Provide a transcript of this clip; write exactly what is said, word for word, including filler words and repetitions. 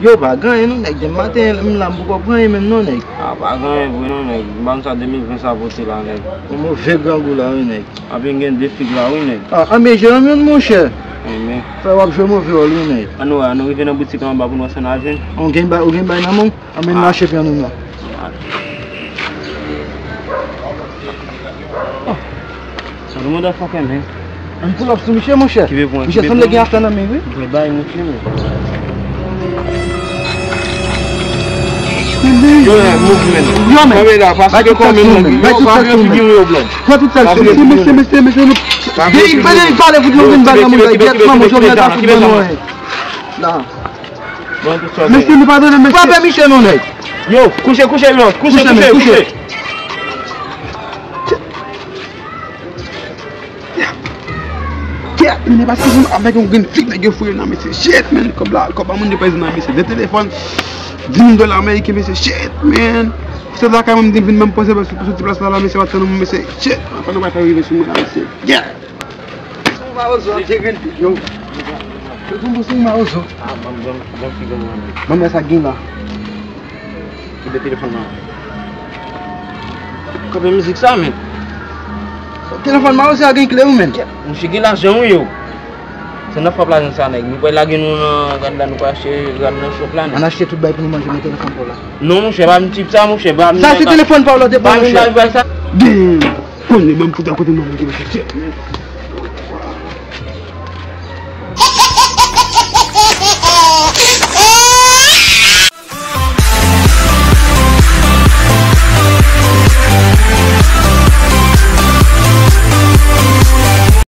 Yo, pa gen anyen non, nèg. Depi maten, m la, m poko pran anyen menm non, nèg. A, pa gen anyen vre non, nèg. Bann sa de mil ven sa pote la, nèg. Yon move grangou la, wi, nèg. Anben, gen de fig la, wi, nèg. A, anben, jere m youn, monchè. Enben. Fè w ap jwe move wòl, wi, nèg. Ann wè, ann rive nan boutik anba pou n wè sa n a jwenn. Ou gen bay, ou gen bay nan men w? Anben, n mache pran nou nan. Sa nou motherfucker, man. Ann pull up sou misye, monchè. Ki bezwen, misye ki sanble gen bezwen afè nan men, wi. Gen bay, monchè, men. Yo, man, move, man. Yo, man. Kanpe la, pa sou kò menm, man. Yo, pa vye figi yo, blood. Pran tout sa l sou, mesye, mesye, mesye, mesye. Depi, depi pale pou di yon vin bal nan moun, nèg, gèt manman, Jovnèl pa fout ban nou anyen. La. Mesye, nou padone, mesye. Frape misye non, nèg. Yo, kouche, kouche, yo, kouche, kouche, kouche. Kèt, men, paske moun avèk yon grenn fig nèg yo foure nan mesye. Shit, man, kòb la, kòb la moun yo pèse nan mesye. De telefòn, dis mil dola ameriken, mesye. Shit, man. Se la kay mwen m te vin menm poze pou soti plas la, la, mesye, w ap tann mwen, mesye. Shit, fò nou pa fè rive sou mwen la, mesye. Yeah. Sou mawozo, ap te grenn fig yo. Yo tonbe sou mawozo. A, ban m, ban m, ban m figi mwen. Ban m wè sa k gen la. Kite telefòn nan. Kanpe mizik sa, men. Telefòn mawozo a gen kle, wi, men. Monchè, gen lajan, wi, yo. Se nan frap lajan sa, nèg. Nou pral lage nou nan rad la, nou pral achte rad nan shop la, nèg. Ann achte tout bay pou nou manje, men telefòn pa w la. Non, monchè, pa m tip sa, monchè, pa m. Sa se telefòn pa w la, te pa, monchè. Pa m bay sa. Damn. Konnen ban m fout akote mwen, mesye.